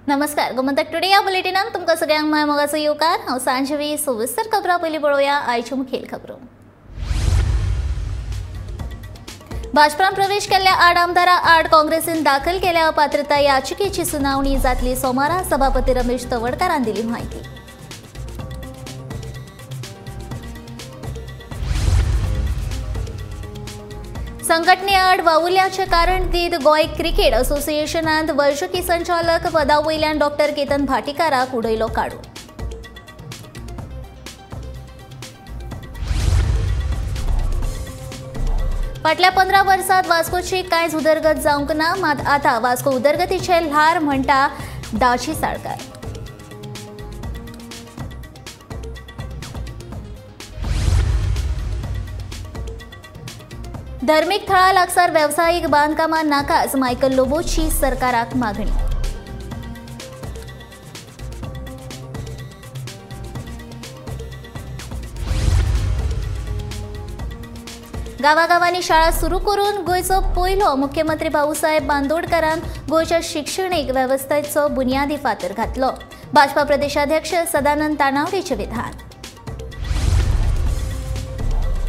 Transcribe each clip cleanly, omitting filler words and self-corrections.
नमस्कार, गोमंतक टुडे या बुलेटिनाक तुमकां सगळ्यांक माय मोगाचो येवकार। हांव सांजवी। सविस्तर खबरां पयलीं पळोवया आयच्यो मुखेल खबरो। भाजपान प्रवेश केल्ल्या 8 आमदारां आड काँग्रेसीन दाखल केल्या अपात्रता याचिकेची सुनावणी जातली सोमारा, सभापती रमेश तवडकारान दिली म्हायती। संघटने आड वावुरल्याचें कारण दीत गोंय क्रिकेट असोसिएशनांत वर्सुकी संचालक पदा वयल्यान डॉक्टर केतन भाटीकाराक उडयलो काडून। फाटल्या 15 वर्सांत वास्कोची कांयच उदरगत जावंक ना, मात आतां वास्को उदरगतीचें ल्हार म्हणटा दाजी साळकार। धर्मीक थळा लागसार वेवसायीक बांदकामां नाकास, मायकल लोबोची सरकाराक मागणी। गावागावांनी शाळा सुरू करून गोंयचो पयलो मुख्यमंत्री भाऊसाहेब बांदोडकरान गोंयच्या शिक्षणीक वेवस्थेचो बुन्यादी फातर घातलो, भाजपा प्रदेशाध्यक्ष सदानंद तानावडेचें विधान।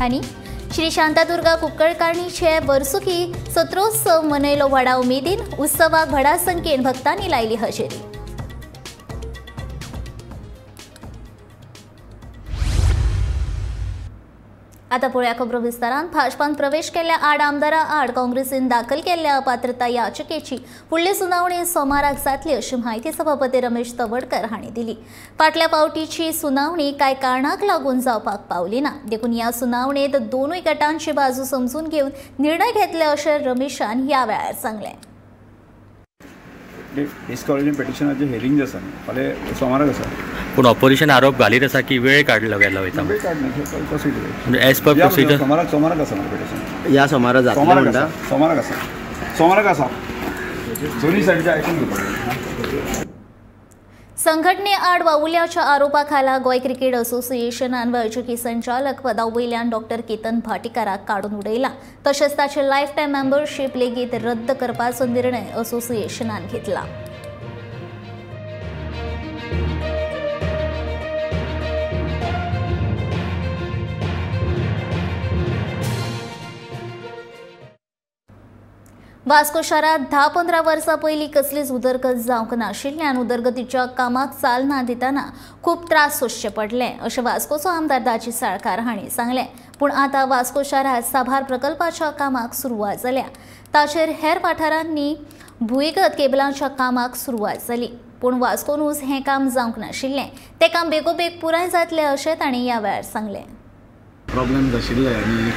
आनी श्री शांतादुर्गा कुंकळकारणीचे वर्सुकी सत्रोत्सव मनयलो व्हडा उमेदीन, उत्सवाक व्हडा संख्येन भक्तांनी लायली हजेरी। आता पळोवया खबरो विस्तारान। भाजपान प्रवेश केल्ल्या 8 आमदारां आड काँग्रेसीन दाखल केल्ल्या अपात्रता याचिकेची फुडली सुनावणी सोमाराक जातली अशी म्हायती सभापती रमेश तवडकर हांणी दिली। फाटल्या फावटीची सुनावणी कांय कारणाक लागून जावपाक पावली ना, देखून ह्या सुनावणेंत दोनूय गटांची बाजू समजून घेवन निर्णय घेतले अशें रमेशान ह्या वेळार सांगलें। डिस्क्वॉलिफिकेशन पिटिशनाचें हियरींग आसा फाल्यां सोमाराक आसा, पूण ऑपोजिशन आरोप घालीत आसा की वेळ काडलो गेलो वयता। वेळ काडना, एज पर प्रोसिजर सोमाराक सोमाराक आसा पिटिशन। ह्या सोमारा जातलें म्हणटा? सोमाराक आसा, सोमाराक आसा, दोनूय सायडीचें आयकून घेवपाक। संघटने आड वावुरल्याच्या आरोपा खाला गोंय क्रिकेट असोसिएशनान वैजकी संचालक पदा वयल्यान डॉक्टर केतन भाटीकाराक काडून उडयला, तशेंच ताचे लायफ टायम मेंबरशीप लेगीत रद्द करपाचो निर्णय असोसिएशनान घेतला। वास्को शारांत 10-15 वर्सां पयलीं कसलीच उदरगत जावंक नाशिल्ल्यान उदरगतीच्या कामाक चालना दितना खूब त्रास सोंसचे पडले अशें वास्कोचो आमदार दाजी साळकार हांणी सांगलें। पूण आतां वास्को शारांत साबार प्रकल्पाच्या कामाक सुरवात जाल्या, ताचेर हेर वाठारांनी भुंयगत केबलांच्या कामाक सुरवात जाली, पूण वास्कोनूच हें काम जावंक नाशिल्लें, तें काम बेगोबेग पुराय जातलें अशें तांणी ह्या वेळार सांगलें। प्रॉब्लेम आशिल्ले आनी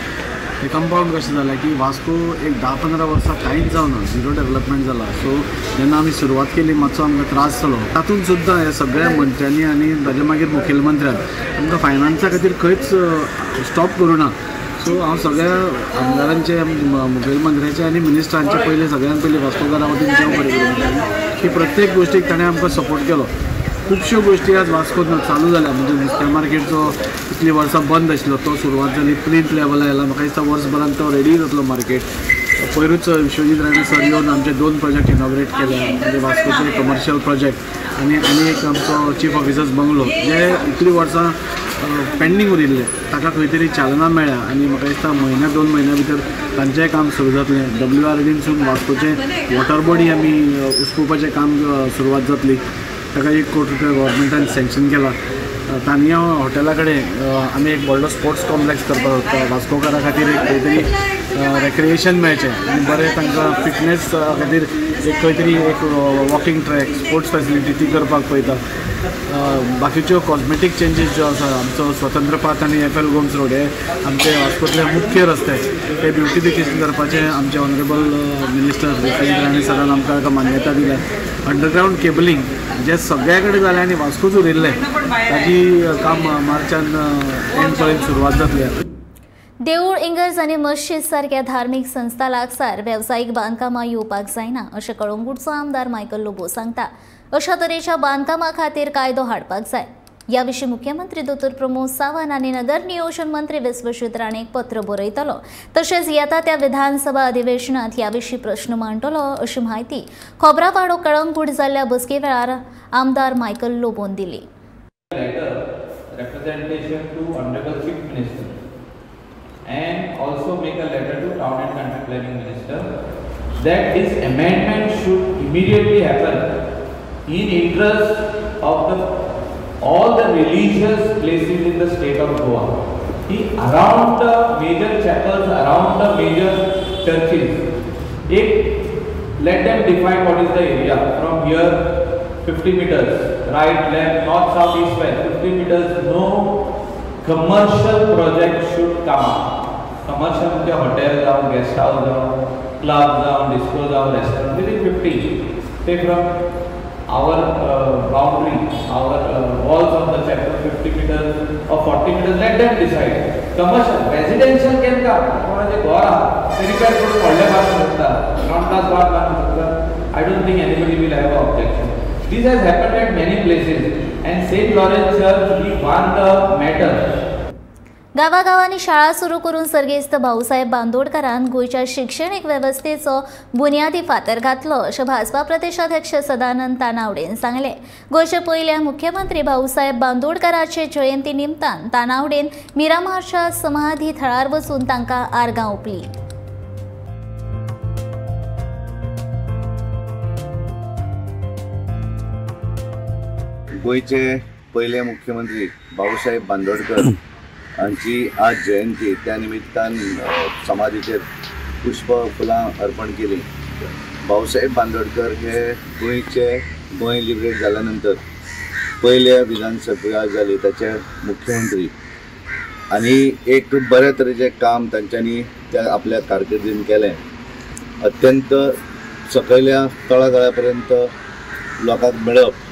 ते कंपावंड कशें जालें की वास्को एक 10-15 वर्सां कांयच जावना, झिरो डेवलपमेंट जाला। सो जेन्ना आमी सुरवात केली मातसो आमकां त्रास जालो, तातूंत सुद्दां ह्या सगळ्या मंत्र्यांनी आनी ताजे मागीर मुखेलमंत्र्यान आमकां फायनान्सा खातीर खंयच स्टॉप करूं ना। सो हांव सगळ्या आमदारांचे, मुखेलमंत्र्याचे आनी मिनिस्टरांचे पयलीं सगळ्यान पयलीं वास्कोकारां वतीन देव बरें करूं की प्रत्येक गोश्टीक ताणें आमकां सपोर्ट केलो। खुबश्यो गोश्टी आज वास्कोत चालू जाल्या, म्हणजे नुस्त्या मार्केटचो इतलीं वर्सां बंद आशिल्लो तो सुरवात जाली, प्लिंथ लेवल आयला, म्हाका दिसता वर्सभरान तो रेडी जातलो मार्केट। पयरूच विश्वजीत राणे सर येवन आमचे 2 प्रोजेक्ट इनॉग्रेट केले, म्हणजे वास्कोचे कमर्शियल प्रोजेक्ट आनी आनी एक आमचो चीफ ऑफिसर्स बंगलो, जे इतलीं वर्सां पेंडींग उरिल्ले ताका खंय तरी चालना मेळ्ळ्या आनी म्हाका दिसता म्हयन्या 2 म्हयन्या भितर तांचेंय काम सुरू जातलें। WRDनसून वास्कोचें वॉटर बॉडी आमी उसपुपाचें काम सुरवात जातली, ताका 1 कोटी रुपया गव्हर्मेंटान सँक्शन केला। तानिया हॉटेला कडेन आमी एक व्हडलो स्पोर्ट्स कॉम्प्लेक्स करपाक सोदता, वास्कोकारां खातीर एक खंय तरी रेक्रिएशन मेळचें आनी बरें तांकां फिटनेस खातीर एक खंय तरी एक वॉकिंग ट्रॅक, स्पोर्ट्स फॅसिलिटी ती करपाक पळयता। बाकीच्यो कॉस्मेटीक चेंजीस ज्यो आसा, आमचो स्वतंत्र पाथ आनी FL Gomes road हे आमचे वास्कोतले मुख्य रस्ते, ते ब्युटिफिकेशन करपाचें आमचे ऑनरेबल मिनिस्टर विश्वजीत राणे सरान आमकां ताका मान्यता दिल्या। अंडरग्रावंड केबलिंग जें सगळ्या कडेन जालें आनी वास्कोच उरिल्लें ताजी काम मार्चान एंड पर्यंत सुरवात जातली। देऊळ, इंगर्ज आनी मस्जिद सारक्या धार्मीक संस्था लागसार वेवसायीक बांदकामां येवपाक जायना अशें कळंगूटचो आमदार मायकल लोबो सांगता। अशा तरेच्या बांदकामा खातीर कायदो हाडपाक जाय। ह्या विशीं मुख्यमंत्री दोतोर प्रमोद सावंत आनी नगर नियोजन मंत्री विश्वजीत राणेक पत्र बरयतलो। तशेंच येता त्या विधानसभा अधिवेशनात ह्या विशीं प्रश्न मांडटलो अशी म्हायती खोबरावाडो कळंगूट जाल्ल्या बसके वेळार आमदार मायकल लोबोन दिली। Representation to Honorable Chief Minister and also make a letter to Town and Country Planning Minister that this amendment should immediately happen in interest of the all the religious places in the state of Goa. He around the major chapels, around the major churches, if let them define what is the area from here 50 meters, right, left, north, south, east, west, 50 meters, no commercial project should come up. Commercial म्हणजे hotel जावं, guest house जावं, club जावं, disco जावं, restaurant, within 50. Say from our boundary, our walls of the chapel, 50 meters or 40 meters, let them decide. Commercial, residential can come. कोणाचें घर आहा ते repair करून व्हडलें बांदूंक शकता, ग्राउंड क्लास बाग बांदूंक शकता. I don't think anybody will have an objection. This has happened at many places and St. Lawrence Church, we won the matter. गावागावांनी शाळा सुरू करून सर्गेस्त भाऊसाहेब बांदोडकरान गोंयच्या शिक्षणीक वेवस्थेचो बुन्यादी फातर घातलो अशें भाजपा प्रदेशाध्यक्ष सदानंद तानावडेन सांगलें। गोंयचे पयले मुख्यमंत्री भाऊसाहेब बांदोडकराचे जयंती निमतान तानावडेन मिरामारच्या समाधी थळार वचून तांकां आर्गां ओंपली। गोंयचे पयले मुख्यमंत्री बाबासाहेब बांदोडकर हांची आज जयंती, त्या निमित्तान समाधीचेर पुष्प फुलां अर्पण केली। बाबासाहेब बांदोडकर हे गोंयचे, गोंय लिबरेट जाल्या नंतर पयले विधानसभा जाली ताचे मुख्यमंत्री आनी एक बऱ्या तरेचें काम तांच्यांनी त्या आपल्या कारकिर्दीन केलें। अत्यंत सकयल्या तळागाळा पर्यंत लोकांक मेळप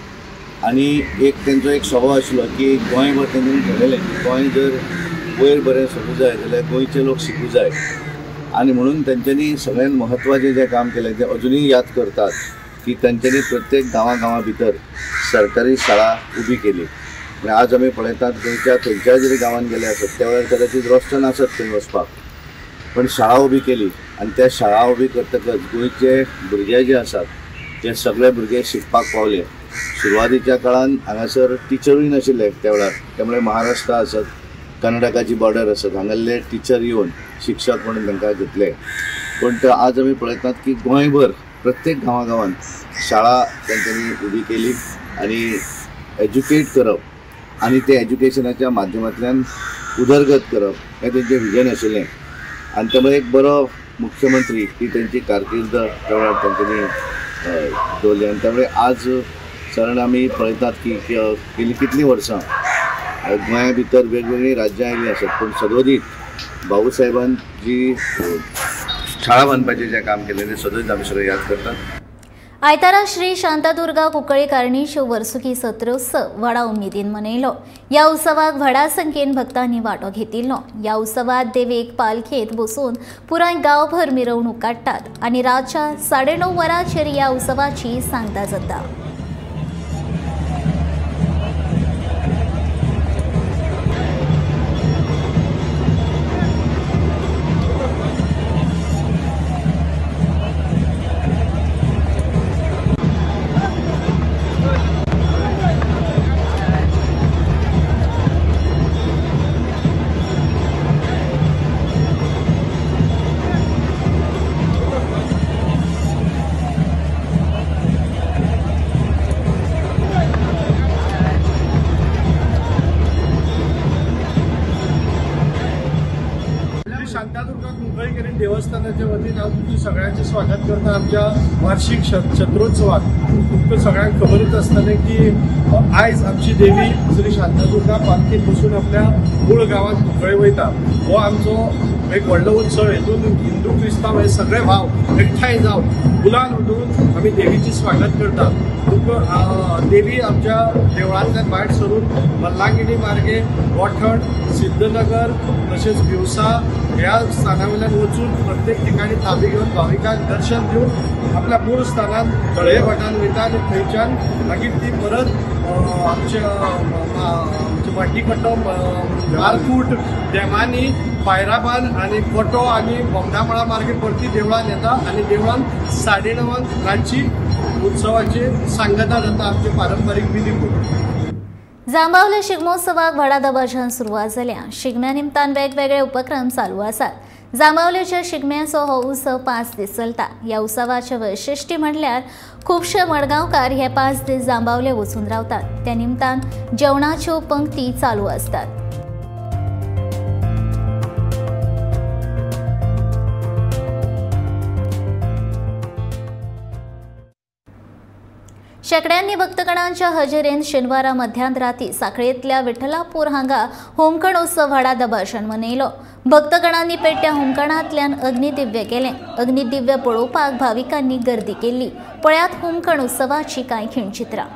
आनी एक तेंचो एक स्वभाव आशिल्लो की गोंयभर तेंच्यांनी ठरयलें की गोंय जर वयर बरें सरूं जाय जाल्यार गोंयचे लोक शिकूं जाय आनी म्हणून तेंच्यांनी सगळ्यांत म्हत्वाचें जें काम केलें तें अजुनूय याद करतात की तेंच्यांनी प्रत्येक गांवां गांवां भितर सरकारी शाळा उबी केली। आनी आज आमी पळयतात गोंयच्या खंयच्याय जरी गांवांत गेले आसत त्या वेळार कदाचीत रस्तो नासत थंय वचपाक, पण शाळा उबी केली आनी त्या शाळा उबी करतकच गोंयचे भुरगे जे आसात ते सगळे भुरगे शिकपाक पावले। सुरवातीच्या काळान हांगासर टिचरूय नाशिल्ले त्या वेळार, त्यामुळे महाराष्ट्र आसत, कर्नाटकाची बॉर्डर आसत, हांगासरले टिचर येवन शिक्षक म्हणून तांकां घेतले। पूण आज आमी पळयतात की गोंयभर प्रत्येक गांवां गांवांत शाळा तांच्यांनी उबी केली आनी एज्युकेट करप आनी ते एज्युकेशनाच्या माध्यमांतल्यान उदरगत करप हें तेंचें विजन आशिल्लें आनी त्यामुळे एक बरो मुख्यमंत्री ही तेंची कारकीर्द त्या वेळार तांच्यांनी दवरली। आनी त्यामुळे आज कारण आमी पळयतात की गेलीं कितलीं वर्सां गोंया भितर वेगवेगळीं राज्यां आयलीं आसत, पूण सदोदीत बाबूसाहेबान जी शाळा बांदपाचें जें काम केलें तें सदोदीत आमी सगळें याद करतात। आयतारा श्री शांतादुर्गा कुंकळी कारणीच्यो वर्सुकी सत्रोत्सव व्हडा उमेदीन मनयलो। ह्या उत्सवाक व्हडा संख्येन भक्तांनी वांटो घेतिल्लो। ह्या उत्सवात देवीक पालखेत बसून पुराय गांवभर मिरवणूक काडटात आनी रातच्या 9:30 वरांचेर ह्या उत्सवाची सांगता जाता। शांतादुर्गा कुंकळीकरी देवस्थानाच्या वतीन हांव तुमचें सगळ्यांचें स्वागत करता आमच्या वार्षिक छत्रोत्सवाक। तुमकां सगळ्यांक खबरूच आसतलें की आयज आमची देवी श्री शांतादुर्गा पालखीत बसून आपल्या मूळ गांवांत कुंकळी वयता। हो आमचो एक व्हडलो उत्सव। हेतून हिंदू क्रिस्तांव हे सगळे भाव एकठांय जावन फुलान उठून आमी देवीचें स्वागत करतात। तुमकां देवी आमच्या देवळांतल्यान भायर सरून मल्लांगिणी मार्गे गोठण, सिद्धनगर तशेंच भिवसा ह्या स्थाना वयल्यान वचून प्रत्येक ठिकाणी थाबी घेवन भाविकांक दर्शन दिवन आपल्या मूळ स्थानात तळये भाटान देवळान वयता आनी थंयच्यान मागीर ती परत आमच्या माड्डीकट्टो मारकूट डेमांनी पायराबान आनी कोटो आनी बोगदामळा मार्गेर परती देवळान येता आनी देवळान 9:30 रातची उत्सवाची सांगता जाता आमचे पारंपारीक विधी करून. जांबावले शिगमोत्सवाक व्हडा दबाज्यान सुरवात जाल्या. शिगम्या निमतान वेगवेगळे उपक्रम चालू आसात. जांबावलेच्या शिगम्याचो हो उत्सव 5 दीस चलता. ह्या उत्सवाचें वैशिश्ट्य म्हणल्यार खुबशे मडगांवकार हे 5 दीस जांबावले वचून रावतात. त्या निमतान जेवणाच्यो पंक्ती चालू आसतात. शेकड्यांनी भक्तगणांच्या हजेरेन शेनवारा मध्यानराती साखळेंतल्या विठ्ठलापूर हांगा होमखण उत्सव व्हडा दबाज्यान मनयलो. भक्तगणांनी पेट्या होमखणांतल्यान अग्निदिव्य केलें. अग्निदिव्य पळोवपाक भाविकांनी गर्दी केल्ली. पळयात होमखण उत्सवाची कांय खिणचित्रां.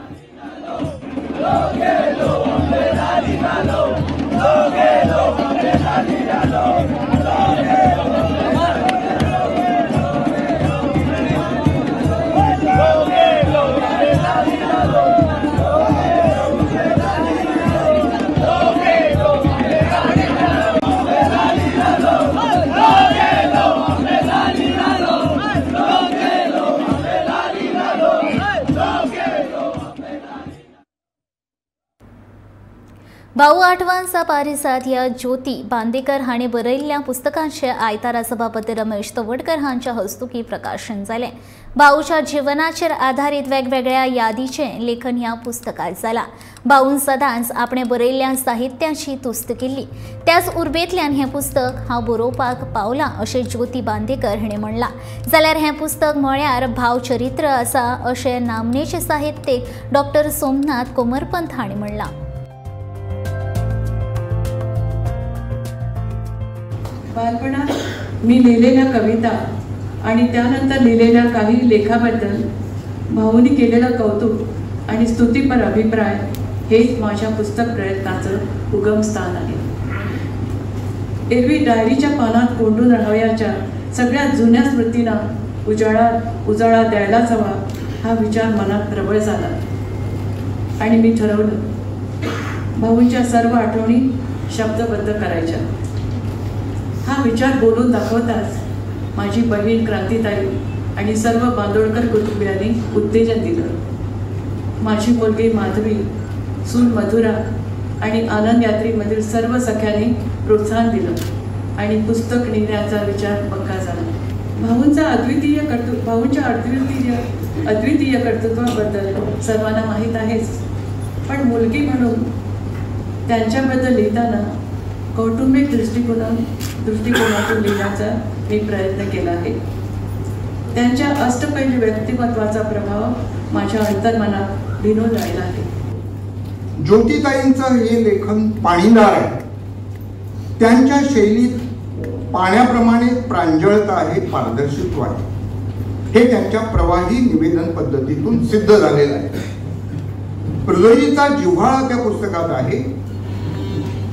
भाऊ आठवांचा पारिसाद ह्या ज्योती बांदेकर हांणी बरयल्ल्या पुस्तकांचे आयतारा सभापती रमेश तवडकर हांच्या हस्तुकी प्रकाशन जालें. भाऊच्या जिवनाचेर आधारीत वेगवेगळ्या यादीचें लेखन ह्या पुस्तकांत जालां. भाऊन सदांच आपणें बरयल्ल्या साहित्याची तुस्त केल्ली. त्याच उर्बेंतल्यान हें पुस्तक हांव बरोवपाक पावलां अशें ज्योती बांदेकर हांणी म्हणलां. जाल्यार हें पुस्तक म्हळ्यार भावचरित्र आसा अशें नामनेचे साहित्यीक डॉक्टर सोमनाथ कोमरपंत हांणी म्हणलां. बालपणात मी लिहिलेल्या कविता आणि त्यानंतर लिहिलेल्या काही लेखाबद्दल भाऊनी केलेलं कौतुक आणि स्तुतीपर अभिप्राय हेच माझ्या पुस्तक प्रयत्नाचं उगमस्थान आहे. एरवी डायरीच्या पानात कोंडून राहावयाच्या सगळ्या जुन्या स्मृतींना उजाळा द्यायलाच हवा हा विचार मनात प्रबळ झाला आणि मी ठरवलं भाऊंच्या सर्व आठवणी शब्दबद्ध करायच्या. हा विचार बोलून दाखवताच माझी बहीण क्रांतीताई आणि सर्व बांदोडकर कुटुंबियांनी उत्तेजन दिलं. माझी मुलगी माधवी, सून मधुरा आणि आनंद यात्रीमधील सर्व सख्यांनी प्रोत्साहन दिलं आणि पुस्तक लिहिण्याचा विचार पक्का झाला. भाऊंच्या अद्वितीय कर्तृत्वाबद्दल सर्वांना माहीत आहेच, पण मुलगी म्हणून त्यांच्याबद्दल लिहिताना कौटुंबिक दृष्टिकोनातून लिहिण्याचा मी प्रयत्न केला आहे. त्यांच्या अष्टपैलू व्यक्तिमत्वाचा प्रभाव माझ्या अंतर्मनात भिनून राहिला आहे. ज्योतिताईंचं हे लेखन पाणीदार आहे. त्यांच्या शैलीत पाण्याप्रमाणे प्रांजळता आहे, पारदर्शित्व आहे. हे त्यांच्या प्रवाही निवेदन पद्धतीतून सिद्ध झालेलं आहे. हृदयीचा जिव्हाळा त्या पुस्तकात आहे.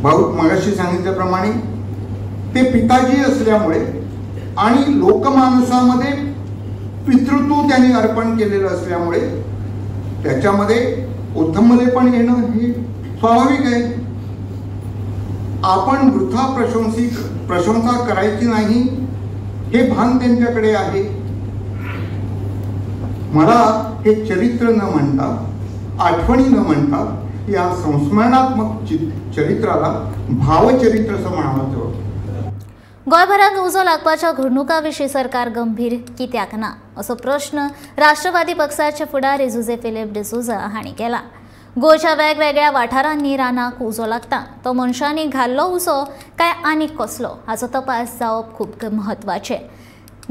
भाऊ मगाशी सांगितल्याप्रमाणे ते पिताजी असल्यामुळे आणि लोकमानसामध्ये पितृत्व त्यांनी अर्पण केलेलं असल्यामुळे त्याच्यामध्ये ओथंबलेपण येणं हे स्वाभाविक आहे. आपण वृथा प्रशंसा करायची नाही हे भान त्यांच्याकडे आहे. मला हे चरित्र न म्हणता, आठवणी न म्हणता या संस्मरणात्मक चरित्राला भावचरित्र असं म्हणावं. गोंयभरात उजो लागपाच्या घडणुकां विशीं सरकार गंभीर कित्याक ना असो प्रश्न राष्ट्रवादी पक्षाचे फुडारी जुझे फिलीप डिसोझा हांणी केला. गोंयच्या वेगवेगळ्या वाठारांनी रानाक उजो लागता, तो मनशांनी घाल्लो उजो काय आनीक कसलो हाचो तपास जावप खूब म्हत्वाचें.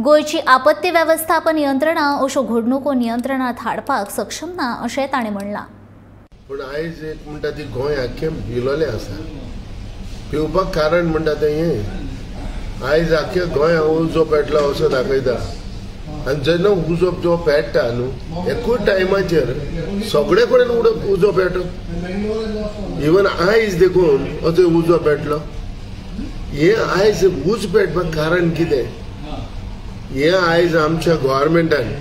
गोंयची आपत्ती वेवस्थापन यंत्रणा अश्यो घडणुको नियंत्रणांत हाडपाक सक्षम ना अशें ताणें म्हणलां. पूण आयज एक म्हणटा ती गोंय आख्खें भिलोलें आसा. भिवपाक कारण म्हणटा तें हें, आयज आख्खें गोंय उजो पेटला असो दाखयता आनी जेन्ना उजो जो पेट्टा न्हू एकूच टायमाचेर सगळे कडेन उजो पेटो. इवन आयज देखून असो उजो पेटलो. हें आयज उज पेटपाक कारण कितें? हें आयज आमच्या गव्हर्मेंटान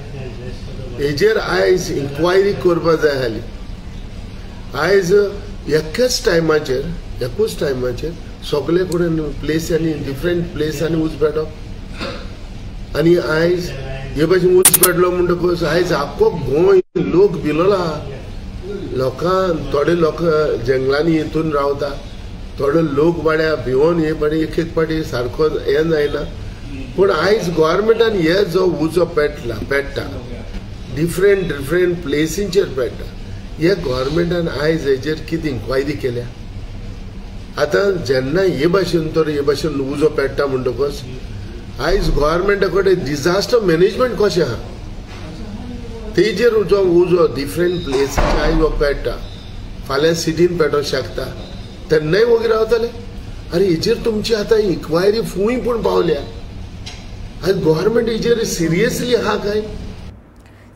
हेजेर आयज इन्क्वायरी करपा जाय आसली. आयज एकूच टायमाचेर सगळे कडेन प्लेसांनी डिफरंट प्लेसांनी उजो पेटप आनी आयज हे भाशेन उजो पेटलो म्हणटकच आयज आख्खो गोंय लोक भिलोला. लोकांक थोडे लोक जंगलांनी हितून रावता, थोडे लोक बाड्या भिवोन हे पाटी एक एक पाटी सारको हें जायना. पूण आयज गोवोरमेंटान हे जो उजो पेट्टा डिफरंट डिफरंट प्लेसींचेर पेट्टा, हे गोवोरमेंटान आयज हेजेर कितें इन्क्वायरी केल्या. आतां जेन्ना हे भाशेन तर हे भाशेन उजो पेट्टा म्हणटकच आयज गोवोरमेंटा कडेन डिजास्टर मॅनेजमेंट कशें आहा तेजेर जो उजो डिफरंट प्लेसीचेर आयज हो पेट्टा, फाल्यां सिटीन पेटोवंक शकता, तेन्नाय वोगी रावतले. आरे हेजेर तुमची आतां इन्क्वायरी फूंय पूण पावल्या. आयज गोवोरमेंट हेजेर सिरियसली आहा काय?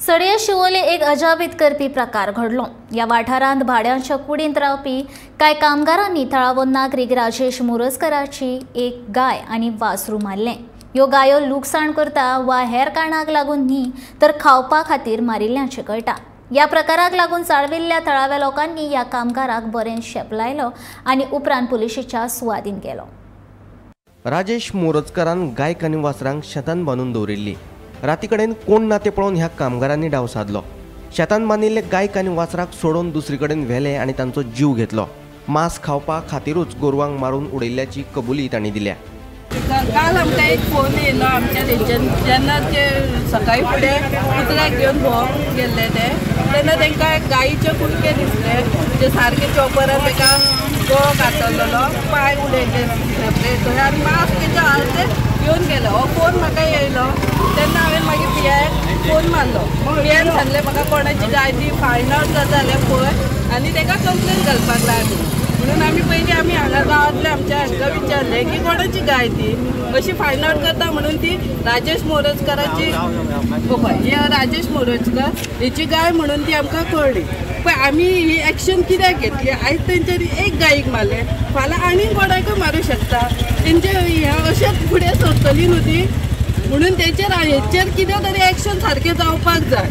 सडये शिवोले एक अजापीत करपी प्रकार घडलो. ह्या वाठारांत भाड्यांच्या कुडींत रावपी कांय कामगारांनी थळावो नागरीक राजेश मोरजकराची एक गाय आनी वासरू मारलें. ह्यो गायो लुकसाण करता वा हेर कारणाक लागून न्ही तर खावपा खातीर मारिल्ल्याचें कळटा. ह्या प्रकाराक लागून चाळविल्ल्या थळाव्या लोकांनी ह्या कामगाराक बरें शेपलायलो आनी उपरांत पुलिशेच्या सुवादीन केलो. राजेश मोरजकरान गायक आनी वासरांक शेतान बांदून दवरिल्ली. राती कडेन कोण ना ते पळोवन ह्या कामगारांनी डाव सादलो. शेतान बांदिल्ले गायक आनी वासराक सोडून दुसरी कडेन व्हेले आनी तांचो जीव घेतलो. मांस खावपा खातिरूच गोरवांक मारून उडयल्ल्याची कबुली तांणी दिल्या. काल आमकां एक फोन येयलो आमच्या तेंच्यान, जेन्ना ते सकाळी फुडें कुत्र्याक घेवन भोंवंक गेल्ले ते, तेन्ना तांकां गायीचे कुडके दिसले, जे सारके चॉपरान ताका गळो कातरलेलो, पांय उडयले सेपरेट थंय आनी मांस तेच्या अर्दे घेवन गेले. हो फोन म्हाका येयलो तेन्ना हांवें मागीर पी आयक फोन मारलो. पी आयन सांगलें म्हाका कोणाची गाय ती फायंड आवट जाता जाल्यार पळय आनी ताका कंप्लेन घालपाक लाय. म्हणून आमी पयलीं आमी हांगा गांवांतले आमच्या हांकां विचारलें की कोणाची गाय ती अशी फायंड आवट करता म्हणून ती राजेश मोरजकराची, ही राजेश मोरजकर हेची गाय म्हणून ती आमकां कळ्ळी. पण आमी ही एक्शन कित्याक घेतली? आयज तेंच्यांनी एक गायीक मारलें, फाल्यां आनीक कोणाकूय मारूं शकता. तेंचे हें अशेंच फुडें सरतली न्हू ती, म्हणून तेचेर हेचेर कितें तरी एक्शन सारकें जावपाक जाय.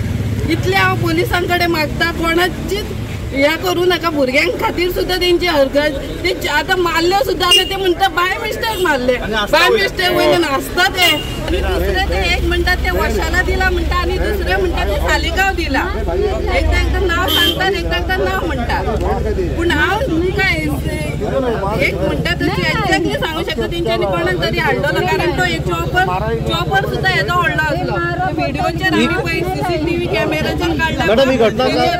इतलें हांव पुलिसां कडेन मागता, कोणाचीच हें करूं नाका. भुरग्यां खातीर सुद्दां तेंची हरकत, ते आतां मारल्यो सुद्दां जाल्यार ते म्हणटा बाय मिस्टेक मारले, बाय मिस्टेक वयल्यान आसता ते. आनी दुसरे ते एक म्हणटा ते वशाला दिला म्हणटा आनी दुसरे म्हणटा ते सालिगांव दिला. एकदां एकदां नांव सांगतात, एकदां एकदां नांव म्हणटा. पूण हांव काय एक म्हणटा तशी एक्झॅक्टली सांगू शकता तेंच्यांनी कोणाक तरी हाडलेलो, कारण तो एक चॉपर सुद्दां येदो व्हडलो आसलो. व्हिडियोचेर आमी पळय सीसीटीव्ही कॅमेराचेर काडला,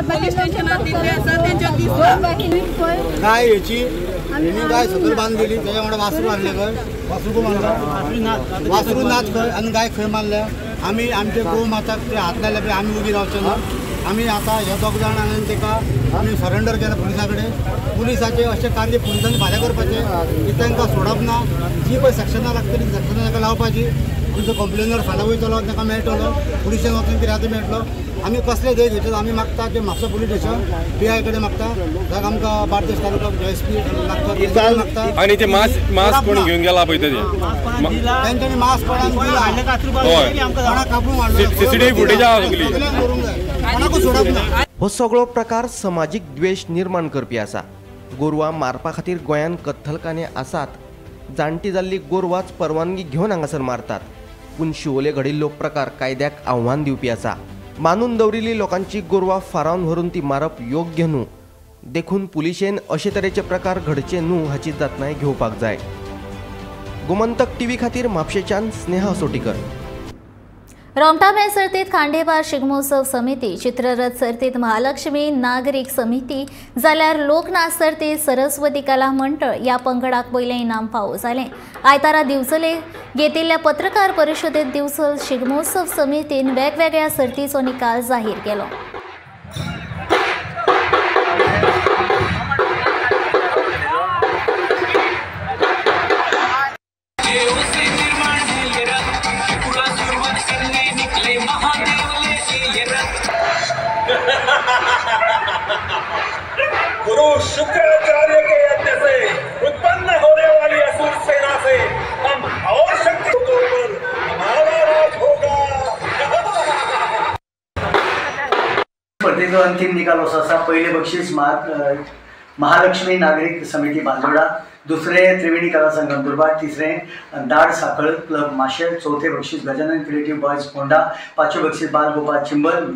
पुलीस स्टेशनार दिल्ले आसा तेंच्या दिसता. गाय हेची हेणी गाय सकयल बांदलेली, तेच्या वांगडा वासरू हाडलें खंय, वासरू कोण मारलो, वासरू नाच खंय आनी गाय खंय मारल्या. आमी आमचे गो माताक ते हात लायले पळय, आमी उगी रावचे ना. आमी आतां हे दोग जाण हांवें ताका आमी सरेंडर केला पुलिसा कडेन. पुलिसाचें अशें कार्य पुलिसांनी फाल्यां करपाचें की तांकां सोडप ना. जी पळय सेक्शनां लागतली सेक्शनां ताका लावपाची. आमचो कंप्लेनर फाल्यां वयतलो ताका मेळटलो, पुलिशेन वचून कितें आतां मेळटलो. आमी कसले धंय घेतले आमी मागता ते Mapusa police station P I कडेन मागता, जाका आमकां बार्देश तालुका एस पी लागता मागता. आनी ते मास मास कोण घेवन गेला पळय ते तेंच्यांनी मास कोणाक दिला, कापून हाडलो, सीसीटीव्ही फुटेज आहा सगळी, करूंक जाय, कोणाकूच सोडप ना. हो सगळो प्रकार समाजीक द्वेश निर्माण करपी आसा. गोरवां मारपा खातीर गोंयांत कत्थलखाने आसात. जाणटी जाल्ली गोरवांच परवानगी घेवन हांगासर मारतात. पूण शिवोले घडिल्लो प्रकार कायद्याक आव्हान दिवपी आसा. मानून दवरिल्ली लोकांची गोरवां फारावन व्हरून ती मारप योग्य न्हू, देखून पुलिशेन अशे तरेचे प्रकार घडचे न्हू हाची जतनाय घेवपाक जाय. गोमंतक टीव्ही खातीर म्हापशेच्यान स्नेहा सोटीकर. रोमटामेळ सर्तीत खांडेपार शिगमोत्सव समिती, चित्ररथ सर्तीत महालक्ष्मी नागरीक समिती, जाल्यार लोकनाच सर्तीत सरस्वती कला मंडळ ह्या पंगडाक पयलें इनाम फावो जालें. आयतारा दिवचले घेतिल्ल्या पत्रकार परिशदेत दिवचल शिगमोत्सव समितीन वेगवेगळ्या सर्तीचो निकाल जाहीर केलो. गुरु शुक्राचार्य के यज्ञ से उत्पन्न होने वाली असुर सेना से हम और शक्ति पर हमारा राज होगा. अंतिम निकाल असो आसा. पयलें बक्षीस महालक्ष्मी नागरीक समिती बांदोडा, दुसरें त्रिवेणी कला संगम दुर्भाट, तिसरें दाड साखळ क्लब माशेल, चवथें बक्षीस गजानन क्रिएटिव्ह बॉयज फोंडा, पांचवें बक्षीस बाल गोपाल चिंबल,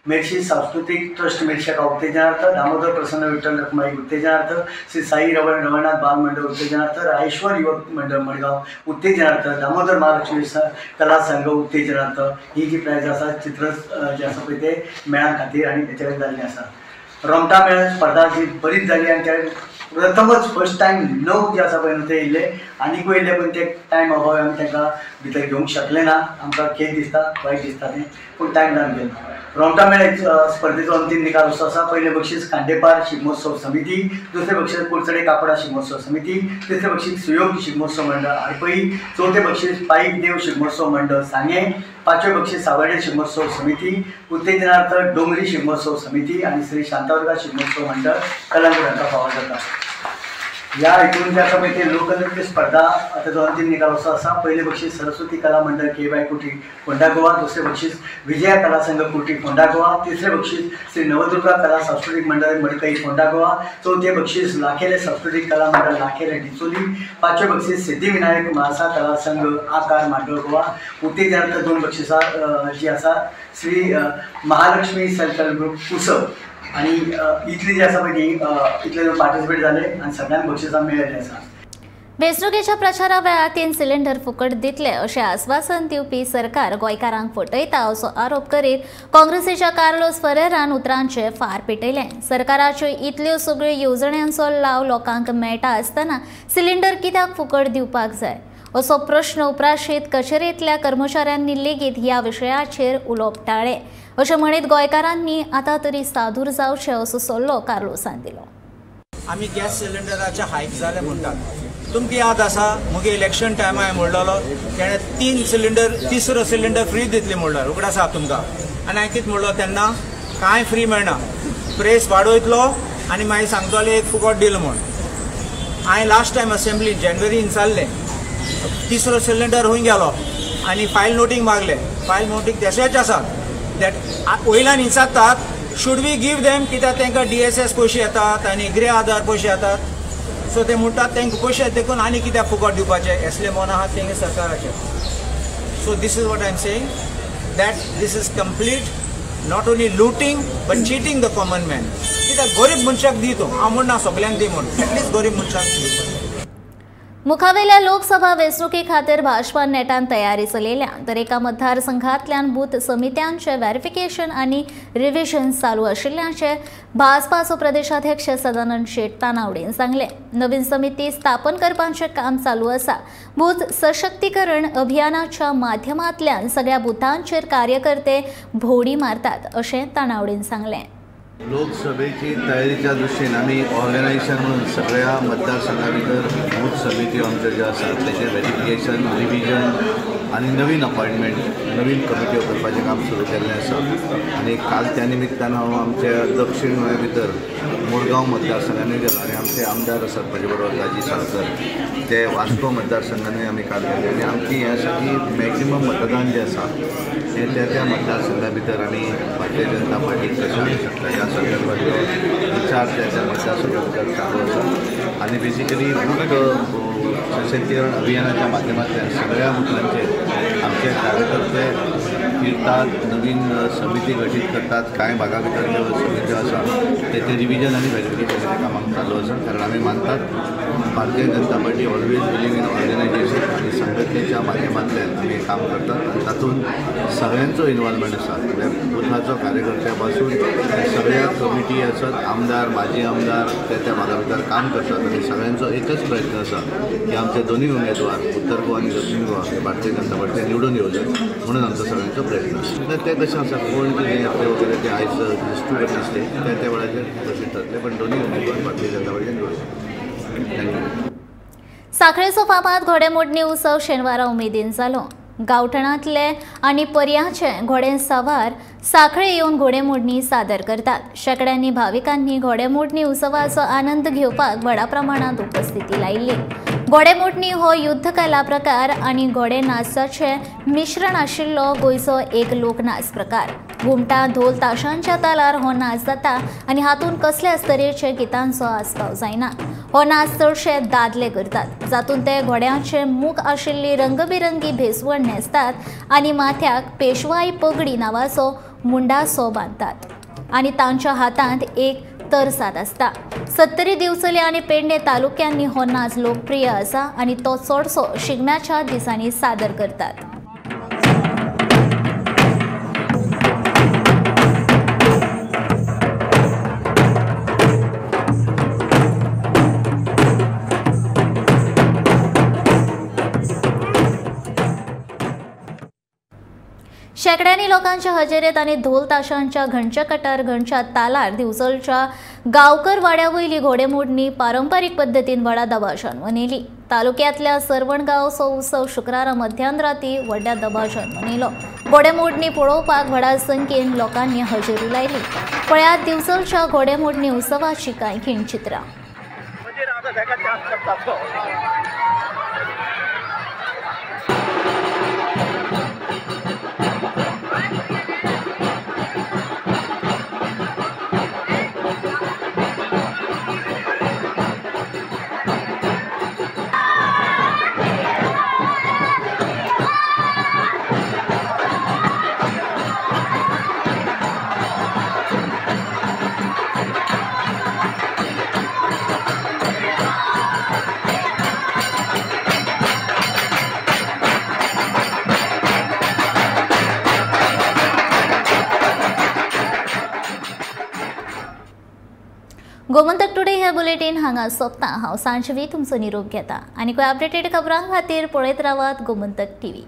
मेर्शी सांस्कृतीक ट्रस्ट मेर्शा उत्तेजनार्थ, दामोदर प्रसन्न विठ्ठल रखुमाई उत्तेजनार्थ, श्री साई रवळनाथ बाल मंडळ उत्तेजनार्थ, रायेश्वर युवक मंडळ मडगांव उत्तेजनार्थ, दामोदर महालक्ष्मी कला संघ उत्तेजनार्थ. ही जी प्रायज आसा चित्र जे आसा पळय ते मेळा खातीर आनी तेचे कडेन जाल्लें आसा. रोमटा मेळ स्पर्धा जी बरीच जाली आनी त्या प्रथमच फर्स्ट टायम 9 जे आसा पळय न्हू ते येयल्ले, आनीकूय येयल्ले पूण ते टायम अभाव आमी तांकां भितर घेवंक शकले ना. आमकां खेद दिसता, वायट दिसता तें, पूण टायम जावन गेलो. रोमटा मेळ स्पर्धेचो अंतिम निकाल असो आसा. पयलें बक्षीस खांडेपार शिगमोत्सव समिती, दुसरें बक्षीस कुडचडे कापडा शिगमोत्सव समिती, तिसरें बक्षीस सुयोग शिगमोत्सव मंडळ आडपळी, चवथें बक्षीस पाईक देव शिगमोत्सव मंडळ सांगें, पांचवें बक्षीस सावर्डे शिगमोत्सव समिती, उत्तेजनार्थ डोंगरी शिगमोत्सव समिती आनी श्री शांतादुर्गा शिगमोत्सव मंडळ कलंगूट हांकां फावो जाता. ह्या हितून जे आसा पळय ते लोकनृत्य स्पर्धा ताचो अंतिम निकाल असो आसा. पयलें बक्षीस सरस्वती कला मंडळ के बाय कुटी फोंडा गोवा, दुसरें बक्षीस विजया कला संघ कुटी फोंडा गोवा, तिसरें बक्षीस श्री नवदुर्गा कला सांस्कृतीक मंडळ मडकई फोंडा गोवा, चवथें बक्षीस लाखेले सांस्कृतीक कला मंडळ लाखेले डिचोली, पांचवें बक्षीस सिद्धिविनायक म्हाळसा कला संघ आकार मांडोळ गोवा. उत्तेजनार्थ 2 बक्षिसां जी आसा Shri Mahalakshmi self help group कुसव आनी इतली जी आसा पळय ती इतले लोक पार्टिसिपेट जाले आनी सगळ्यांक बक्षिसां मेळ्ळें आसा. वेंचणुकेच्या प्रचारा वेळार 3 सिलिंडर फुकट दितले अशें आस्वासन दिवपी सरकार गोंयकारांक फटयता असो आरोप करीत काँग्रेसीच्या कार्लोस फरेरान उतरांचे फार पेटयले. सरकाराच्यो इतल्यो सगळ्यो येवजण्यांचो लाव लोकांक मेळटा आसतना सिलिंडर कित्याक फुकट दिवपाक जाय असो प्रश्न उप्राशीत कचेरेंतल्या कर्मचाऱ्यांनी लेगीत ह्या विशयाचेर उलोवप टाळ्ळें. अशें म्हणीत गोंयकारांनी आतां तरी सादूर जावचें असो सल्लो कार्लोसान दिलो. आमी गॅस सिलिंडराचे हायक जाले म्हणटात, तुमकां याद आसा मुगे इलेक्शन टायमार हांवें म्हणलेलो तेणें 3 सिलिंडर तिसरो सिलिंडर फ्री दितली म्हणलो, उगडास आसा तुमकां. आनी हांवें कितें म्हणलो तेन्ना, कांय फ्री मेळना, प्रेस वाडयतलो आनी मागीर सांगतले एक फुकट दिलो म्हूण. हांवें लास्ट टायम असेंब्ली जानेवारीन विचारलें, तिसरो सिलिंडर खंय गेलो आनी फायल नोटींग मागलें, फायल नोटींग तशेंच आसा. That वयल्यान विचारतात should we give them, कित्याक तांकां DSS पयशे येतात आनी गृह आधार पयशे येतात, सो ते म्हणटात तांकां पयशे देखून आनी कित्याक फुकट दिवपाचें, असले मन आहात तेंगे सरकाराचें. So this is what I am saying, that this is complete not only looting but cheating the common man. कित्याक गरीब मनशाक दी तूं, हांव म्हणना सगल्यांक दी म्हूण, एटलिस्ट गरीब मनशाक दी. मुखावेल्या लोकसभा वेंचणुके खातीर भाजपान नेटान तयारी चलयल्या तर एका मतदारसंघांतल्यान बूथ समित्यांचे व्हेरिफिकेशन आनी रिव्हिजन चालू आशिल्ल्याचें भाजपाचो प्रदेशाध्यक्ष सदानंद शेट तानावडेन सांगलें. नवीन समिती स्थापन करपाचें काम चालू आसा. बूथ सशक्तीकरण अभियानाच्या माध्यमांतल्यान सगळ्या बुथांचेर कार्यकर्ते भोंवडी मारतात अशें तानावडेन सांगलें. लोकसभेची तयारीच्या दृश्टीन आमी ऑर्गनायझेशन म्हणून सगळ्या मतदारसंघा भितर बूथ समिती आमच्यो ज्यो आसात तेचें व्हेरिफिकेशन, रिविजन आनी नवीन अपॉयंटमेंट, नवीन कमिट्यो करपाचें काम सुरू केल्लें आसा. आनी काल त्या निमित्तान हांव आमच्या दक्षीण गोंया भितर मुरगांव मतदारसंघानूय गेलो आनी आमचे आमदार आसात म्हजे बरोबर राजी साळकर, ते वास्को मतदारसंघानूय आमी काल गेले. आनी आमची हें आसा की मॅक्झिमम मतदान जें आसा हें त्या त्या मतदारसंघा भितर आमी भारतीय जनता पार्टीक कशें हाडूंक शकता ह्या संदर्भातलो विचार त्या त्या मतदारसंघा भितर चालू आसा. आनी बेसिकली बूथ सशक्तीकरण अभियानाच्या माध्यमांतल्यान सगळ्या बुथांचेर आमचे कार्यकर्ते फिरतात, नवीन समिती गठीत करतात. कांय भागा भितर ज्यो समित्यो आसा तेचें रिविजन आनी व्हेरिफिकेशनाचें काम आमकां चालू आसा. कारण आमी मानतात Bharatiya Janata Party always believe in organisation आनी संघटनेच्या माध्यमांतल्यान आमी काम करतात आनी तातूंत सगळ्यांचो इनवॉल्वमेंट आसा. म्हणजे बुथाचो कार्यकर्त्या पासून सगळ्या कमिटी आसत, आमदार, माजी आमदार त्या त्या भागा भितर काम करतात आनी सगळ्यांचो एकच प्रयत्न आसा की आमचे दोनूय उमेदवार उत्तर गोवा आनी दक्षिण गोवा हे भारतीय जनता पार्टी निवडून येवचे म्हणून आमचो सगळ्यांचो प्रयत्न आसा. तें कशें आसा, कोण कितें येतलें वगैरे तें आयज दिश्टूक दिसलें त्या त्या वेळाचेर कशें जातलें, पण दोनूय उमेदवार भारतीय जनता पार्टी निवडून. साखळेचो फामाद घोडेमोडणी उत्सव शेनवारा उमेदीन जालो. गांवठणांतले आनी पर्याचे घोडे सवार साखळे येवन घोडेमोडणी सादर करतात. शेंकड्यांनी भाविकांनी घोडेमोडणी उत्सवाचो आनंद घेवपाक व्हडा प्रमाणांत उपस्थिती लायिल्ली. घोडेमोडणी हो युद्धकला प्रकार आनी घोडे नाचाचें मिश्रण आशिल्लो गोंयचो एक लोकनाच प्रकार. घुमटां धोल ताशांच्या तालार हो नाच जाता आनी हातूंत कसल्याच तरेचे गितांचो आस्पाव जायना। हो नाच चडशे दादले करतात, जातूंत ते घोड्यांचे मुख आशिल्ली रंगबिरंगी भेसवण न्हेसतात आनी माथ्याक पेशवाई पगडी नांवाचो मुंडासो बांदतात आनी तांच्या हातांत एक तरसाद आसता। सत्तरी, दिवचले आनी पेडणे तालुक्यांनी हो नाच लोकप्रिय आसा आनी तो चडसो शिगम्याच्या दिसांनी सादर करतात। शेकड्यांनी लोकांच्या हजेरेत आनी धोल ताशांच्या घणच्या कटार घणच्या तालार दिवचलच्या गांवकर वाड्या वयली घोडेमोडणी पारंपारीक पद्दतीन व्हडा दबाज्यान मनयली। तालुक्यांतल्या सरवणगांवचो उत्सव शुक्रारा मध्यान राती व्हडल्या दबाज्यान मनयलो। घोडेमोडणी पळोवपाक व्हडा संख्येन लोकांनी हजेरी लायली। पळयात दिवचलच्या घोडेमोडणी उत्सवाची कांय खिणचित्रां। गोमंतक टुडे हे बुलेटीन हांगा सोंपता। हांव सांजवी तुमचो निरोप घेता आनी कोय अपडेटेड खबरां खातीर पळयत रावात गोमंतक टीव्ही।